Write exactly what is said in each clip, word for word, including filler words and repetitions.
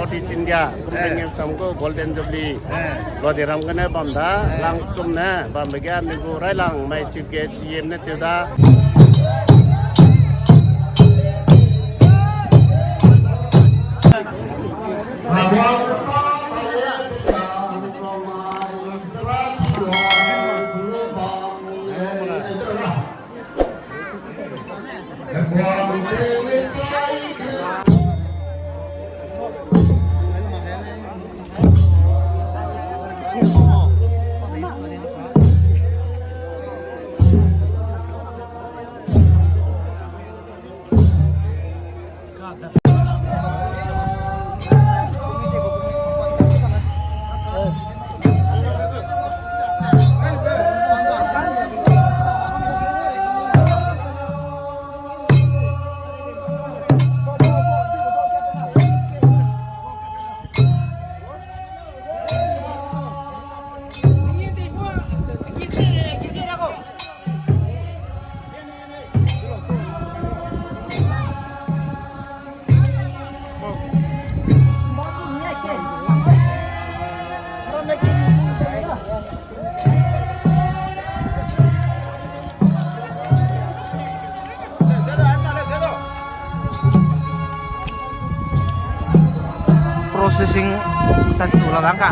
Pi Chindia, kum tingeu sam gu Golden Jubilee. Lodi ram gene bam da, lang chum ne, bambe ge anui gu Railangmai Chief Guest C M ne tew da. Processing tat tu la dang ka.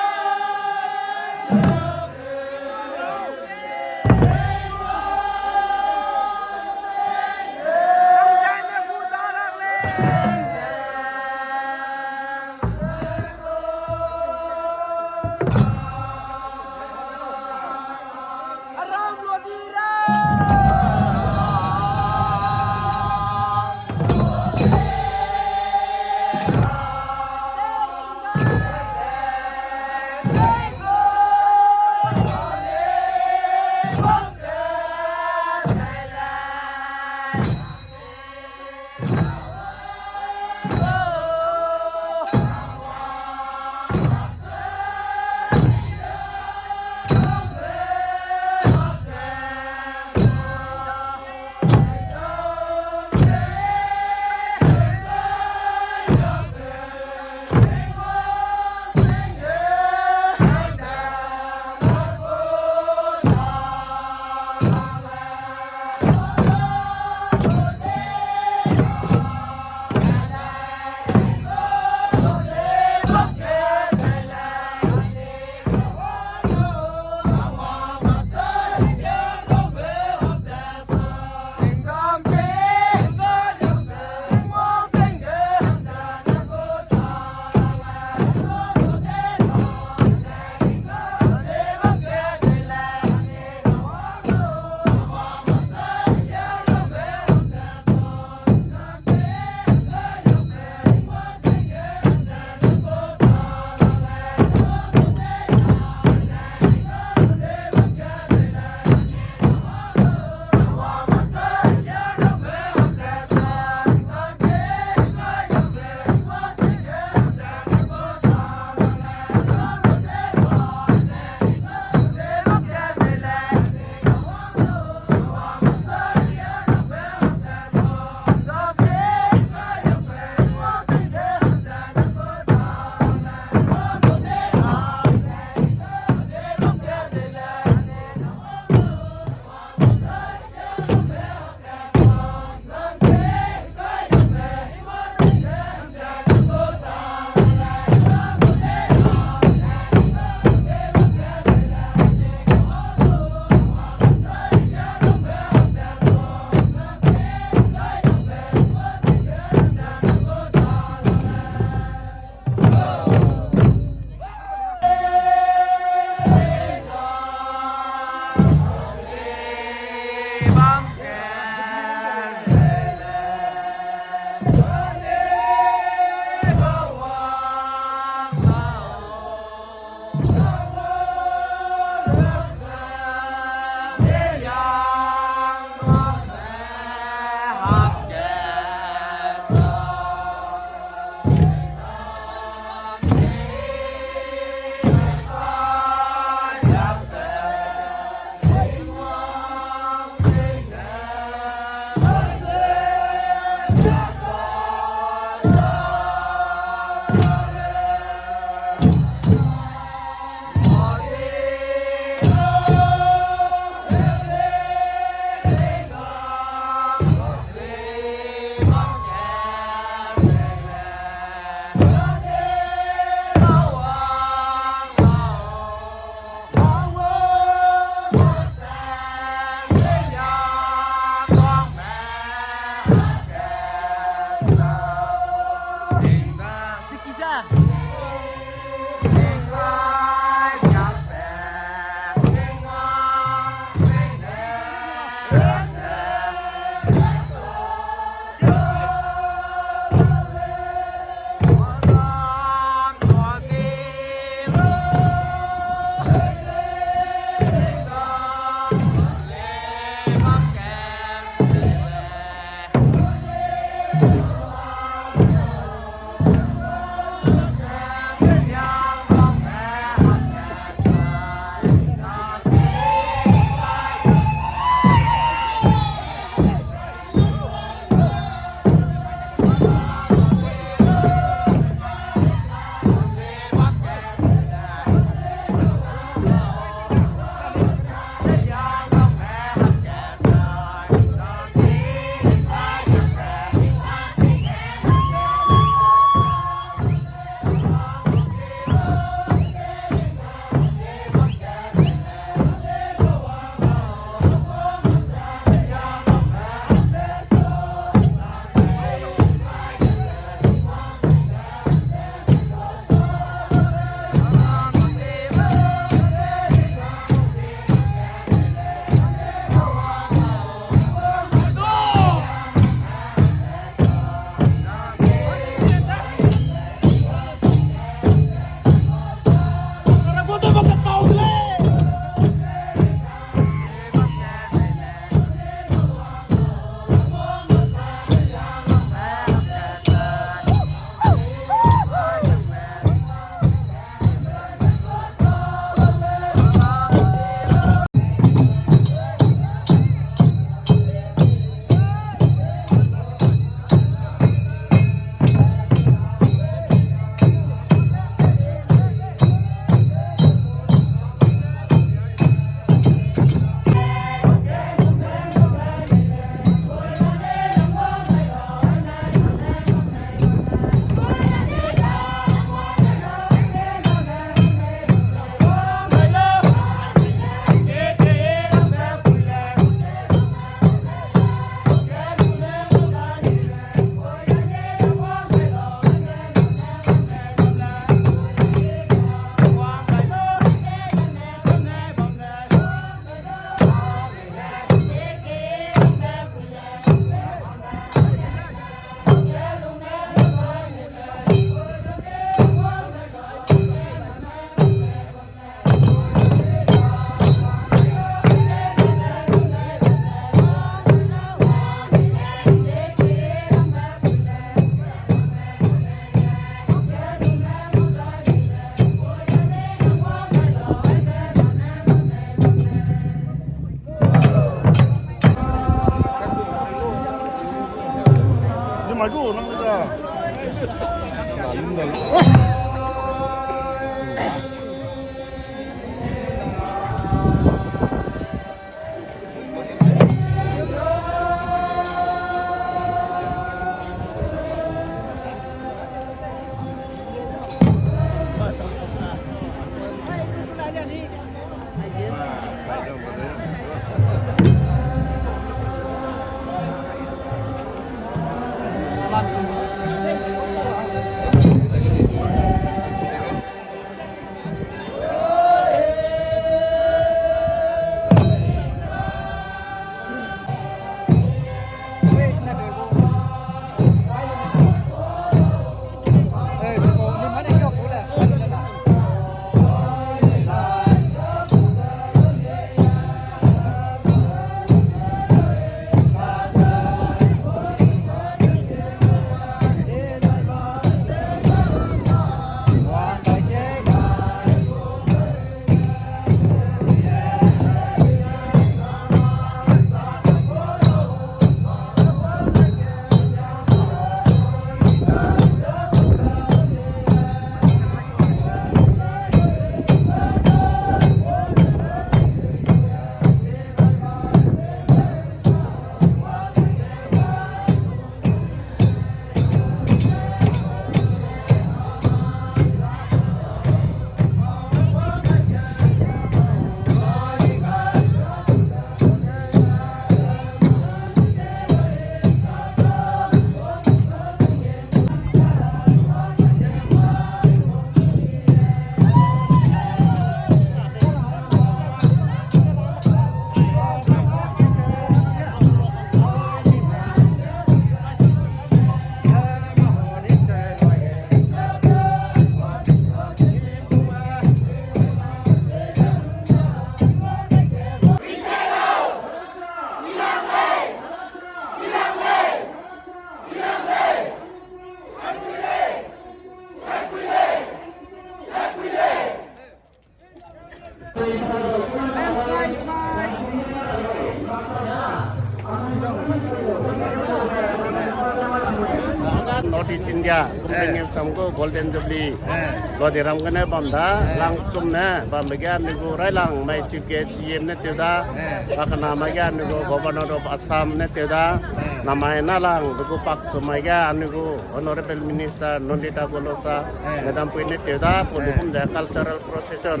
North East India, eh, kumringeu sam gu Golden Jubilee, eh, Lodiram gene bam da, eh, lang sum ne bambe ge anui gu railang mai Chief Guest C M ne tew da, eh, pakena mai ge anui gu Governor of Assam ne tew da, eh, namai nalang be gu pak sum mai ge anui gu Honorable Minister Nandita Golosa, eh, Madam pui ne tew da, poli, eh, kum de cultural procession.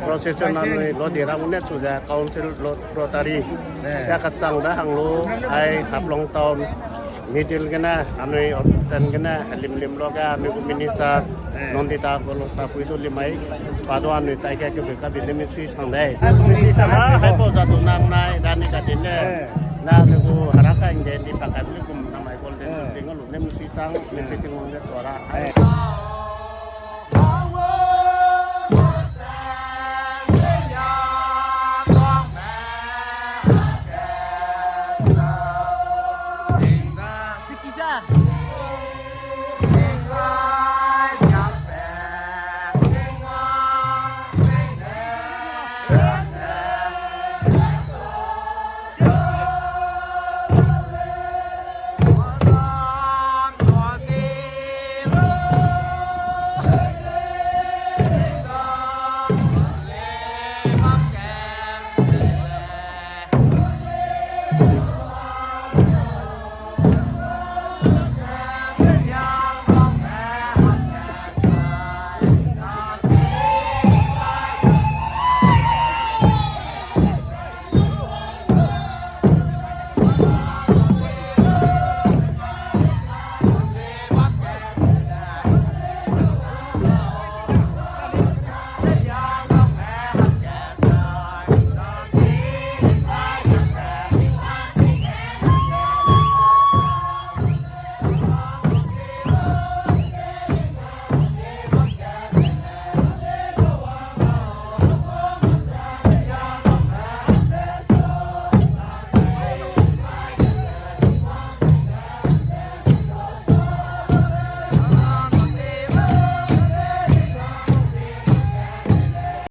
Procession anui Lodiram ne chu ze Council Lo-, Rotary. Eh. Ya kachang da hang lu, ai Haflong Town, middle gene, anui orten gene, lim lim lo ge, anui gu minister, eh, Nandita Golosa pui du limai, pa du anui tai ge kebe kabi lim sui sang dei. Eh, sui sang dei. Hai po za du nang nai, rani ka din ne. Eh. Na anui gu hera ka ingde di pa ka bi kum namai Golden, eh, Jubilee ngau lu lim sui sang, lim, eh, pi ting wang de tuara. Eh.